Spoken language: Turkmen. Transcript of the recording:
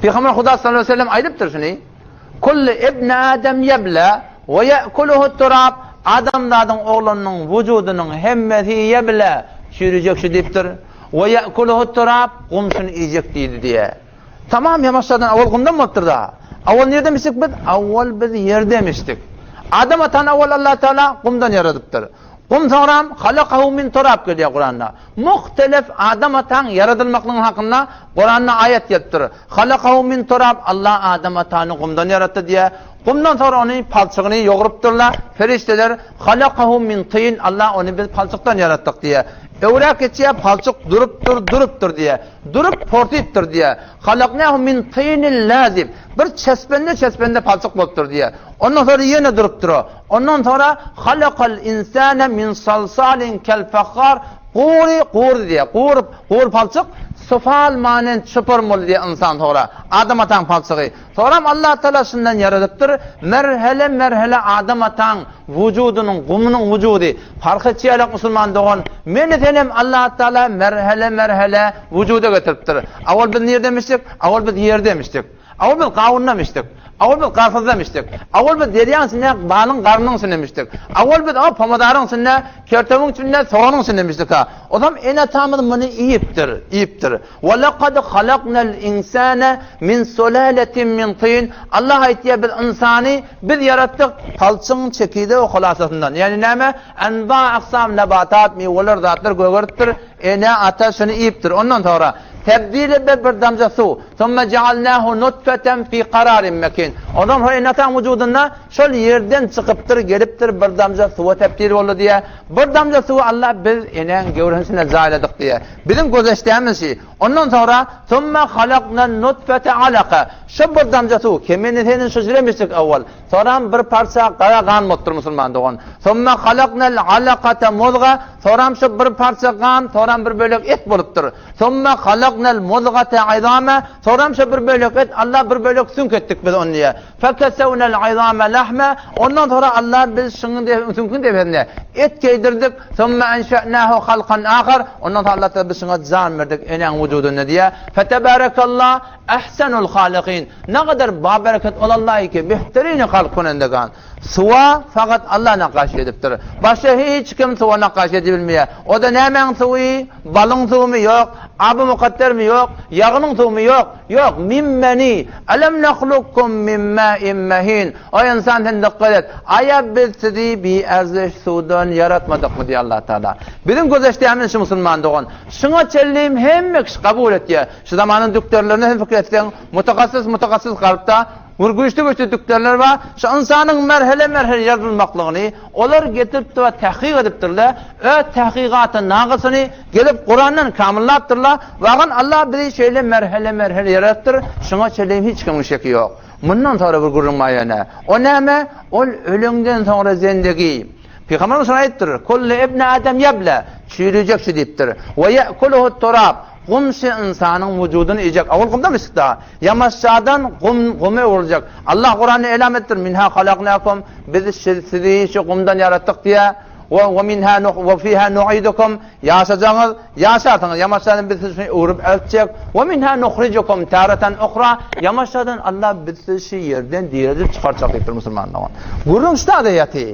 Pygamber Huda sallallahu aleyhi ve sellem aýdypdyr şuny. Kullu ibn Adam ýebla we ýekuluhu turab. Adamzadyň oglanynyň wujudynyň hemmesi ýebla, çüýrüjek şu diýipdir. We ýekuluhu turab, gum şuny iýjek diýdi diýe. Tamam ýamaşjadan awal gumdan bolupdyr da. Awal nirden içdik biz? Awal biz ýerden içdik. Adam atany awal Allah Teala gumdan ýaradypdyr. Gum soňram halakahu min turab gelýär Kuranda. Muhtelef Adam ataň ýaradylmaklygyň hakynda Kuranda aýat gelipdir. Halakahu min turab Allah Adam atany gumdan ýaratdy diýýär. Gumdan soňra ony palçygyny ýogrupdyrlar. Perişdeler halakahu min tin Allah ony biz palçykdan ýaratdyk diýýär. Öwräk geçýär palçyk durupdyr, durupdyr diýýär. Durup porsypdyr diýýär. Halaknahu min tinil lazib. Bir çesbende-çesbende palçyk bolupdyr diýýär. Ondan soňra ýene durupdyr o. Ondan soňra halakal insane min salsalin kel fahhar gury gury diýýär. Gury gury palçyk sufal manen çypar boldy diýýär ynsan soňra. Adam ataň palçygy. Soňram Allah Taala şundan ýaradypdyr. Merhele merhele Adam ataň wujudynyň gumunyň wujudy. Parh etýärler musulman dogan. Meni senem Allah Taala merhele merhele wujuda getiripdir. Awal biz nirde mişdik? Awal biz ýerde mişdik. Awal biz gawunda mişdik. Awal biz garpyzda mişdik. Awal biz derýaň içinde balyň garnyň içinde mişdik. Awal biz o pomodaryň içinde, kertewiň içinde, soganyň içinde mişdik ha. Ozam ene-atamyz muny iýipdir, iýipdir. Ve lekad halaknal insane min sulaletin min tin. Allah aýtýar biz ynsany biz ýaratdyk palçygyň çekidegi hulasasyndan. Ýagny näme? Enwa aksam nebatat, miweler, zatlar gögeripdir. Ene ata şuny iýipdir. Ondan soňra tebdil be bir damja suw. Summa ja'alnahu nutfeten fi qararin mekin. Ondan soňra ene ataň wujudynda şol ýerden çykypdyr, gelipdir, bir damja suwa tebdil boldy diýýär. Bir damja suwy Allah biz enäň göwresine jaýladyk diýýär. Biziň gözeşdämiz şi. Ondan soňra Summa halaknan nutfete alaka. Şo bir damja suw, kemini seniň şu jiremişdik owwal. Soňram bir parça gara gan bolupdyr musulman dogan. Summa halaknal alakata muzga. Soňram şo bir parça gan, soňram bir bölek et bolupdyr. Summa halaknal muzgata izama. Soňram şo bir bölek et, Allah bir bölek süňk etdik biz ony diýýär. Fekesewnel izame lahme, ondan soňra Allah biz şuňuň süňküň depesine et geýdirdik, summa enşe'nahu halkan ahar, ondan soňra Allah Taala biz şuňa jan berdik enäň wujudynda diýýär. Fetebarekallah ehsenul halikin. Nägadar babereket ol Allah ki behterin halk kunendegan. Suwa fakat Allah nakgaş edipdir. Başga hiç kim suwa nakgaş edibilmeýär. O da nämäň suwy? Balyň suwumy? Ýok. Aby mukaddermi? Ýok. Ýagynyň suwumy? Ýok. Ýok. Min meni. Elem nahlukkum min ma'in mehin. Oý ynsan sen dykgat et. Aýa biz sizi biärziş suwdan ýaratmadykmy diýýär Allah Taala. Biziň gözeşdämiz şu musulman dogan. Şuňa çenlim hemme kişi kabul etýär. Şu zamanyň dükderlerine sen pikir etseň, mutahassys mutahassys galypda Bir güýçli-güýçli dükderler bar, şu ynsanyň merhele-merhele ýazylmaklygyny olar getiripdir we tahkyk edipdirler, öz tahkygaty nagysyny gelip Kurandan kamyllapdyrlar, wagan Allah bizi şeýle merhele-merhele ýaradypdyr, şuňa çenli hiç kimiň şeki ýok. Mundan soňra bir gürrüň bar ýöne. O näme? Ol öleňden soňra zendegi. Pygamberimiz şuny aýdypdyr, Kullu ibni Adam ýebla, çüýrüjek şu diýipdir. We ýekuluhu turab, Gum şi ynsanyň wujudyny iýjek. Awal gumdan içdik-da. Ýamaşjadan gum guma öwrüljek. Allah Kuranda elam edipdir, Minha halaknakum, biz sizi şu gumdan ýaratdyk diýýär. We we minha nuh we fiha nu'idukum, ýaşajagyňyz, ýaşarsyňyz. Ýamaşjadan biz sizi şuny öwrüp eltjek. We minha nuhrijukum taratan uhra, ýamaşjadan Allah biz sizi şu ýerden direldip çykarjak diýipdir musulman dogan. Gürrüň şuda-da ýaty.